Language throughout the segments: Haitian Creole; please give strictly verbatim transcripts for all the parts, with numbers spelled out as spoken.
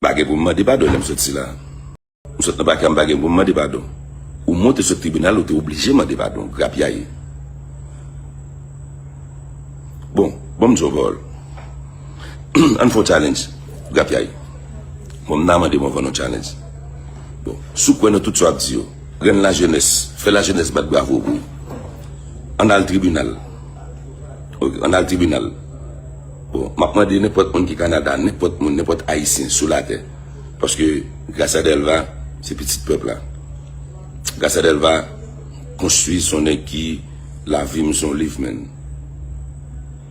Pa gen pou m mande padon lè m soti la. M sot nan pakè, m pa gen pou m mande padon. Ou monte sot tribinal, ou te oblije mande padon. Grapyay. Bon, bon, m di w pawòl. Ann fè yon challenge. Grapyay. Bon, m nan mande mwen fè yon challenge. Bon, si w kwè nan tout sa w ap di yo, rann lajenès, fè lajenès bat bravo pou ou. Ann al tribinal. Ok, ann al tribinal. Bon, m ap mande nenpòt moun ki Kanada, nenpòt moun, nenpòt Ayisyen sou latè. Paske Gracia Delva, se pitit pèp la. Gracia Delva konstwi, se yon nèg ki, lavi m se yon liv, menn.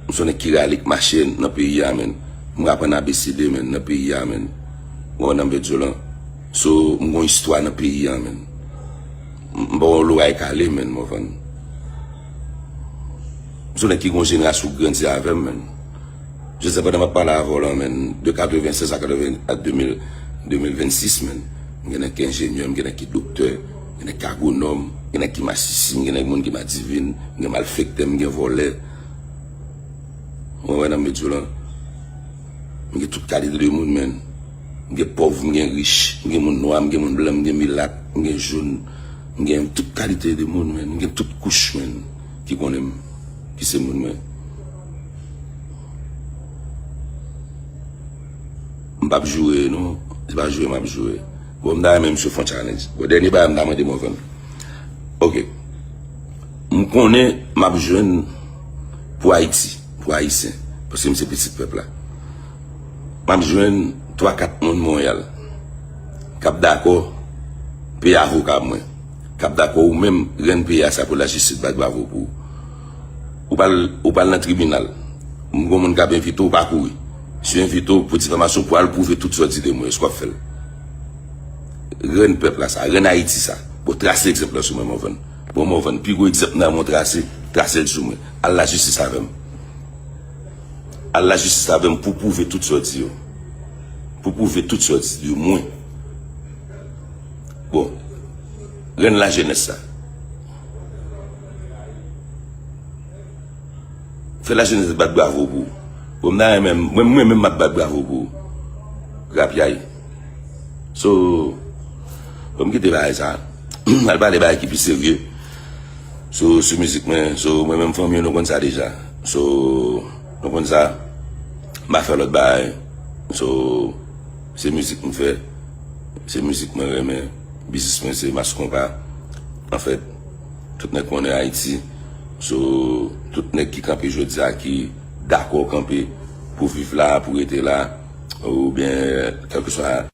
M se yon nèg ki rale k mache nan peyi a, menn. M aprann A B C D, menn, nan peyi a, menn. Ou konprann sa m vle di w lan? So, m gon istwa nan peyi a, menn. M, m pa yon loray kale, menn, m konprann. M se yon nèg ki gon jenerasyon ki grandi avè m, menn. Jodi a, pandan m ap pale avè w lan, menn, de katrevennsèz a katreven, a de mil, de mil vennsis, menn, m gen nèg ki enjenyè, m gen nèg ki doktè, m gen nèg ki agwonòm, m gen nèg ki masisi, m gen nèg moun ki madivin, m gen malfektè, m gen vòlè. Ou konprann sa m vle di w lan? M gen tout kalite de moun, menn. M gen pòv, m gen rich, m gen moun nwa, m gen moun blan, m gen milat, m gen jòn, m gen tout kalite de moun, menn. M gen tout kouch, menn, ki konnen m, ki se moun mwen. M p ap joure, non. Se pa joure m ap joure. Bon, m ta renmen misye fè yon challenge. Bon, dènye bagay m ta mande Morvan. Ok. M konnen m ap jwenn pou Ayiti, pou Ayisyen, paske m se pitit pèp la. M ap jwenn twa, kat moun Monreyal k ap dakò peye avoka mwen, k ap dakò ou menm rann peyi a sa pou lajistis bat bravo pou ou. Ou pral, ou pral nan tribinal. M gon moun k ap envite w, pa kouri. Si yo envite w pou difamasyon, pou al pwouve tout sa w di de mwen, èske w ap fè l? Rann pèp la sa, rann Ayiti sa. Bon, trase egzanp la sou mwen, Morvan. Bon, Morvan, pi gwo egzanp nan mwen trase, trase l sou mwen. Al lajistis avè m. Al lajistis avè m pou pwouve tout sa w di yo. Pou pwouve tout sa w di de mwen. Bon, rann lajenès sa. Fè lajenès bat bravo pou ou. Bon, m ta renmen, mwen, mwen menm m ap bat bravo pou ou. Grapyay. So, bon, m kite bagay sa. M al pale bagay ki pi serye. So, sou mizik mwen, so, mwen menm fanmi yo, nou konn sa deja. So, nou konn sa. M pa fè lòt bagay. So, se mizik m fè. Se mizik mwen renmen. Biznis mwen se mas konpa. Anfèt, tout nèg konnen Ayiti. So, tout nèg ki kanpe jodi a, ki dakò kanpe pou viv la, pou rete la, oubyen kèlkeswa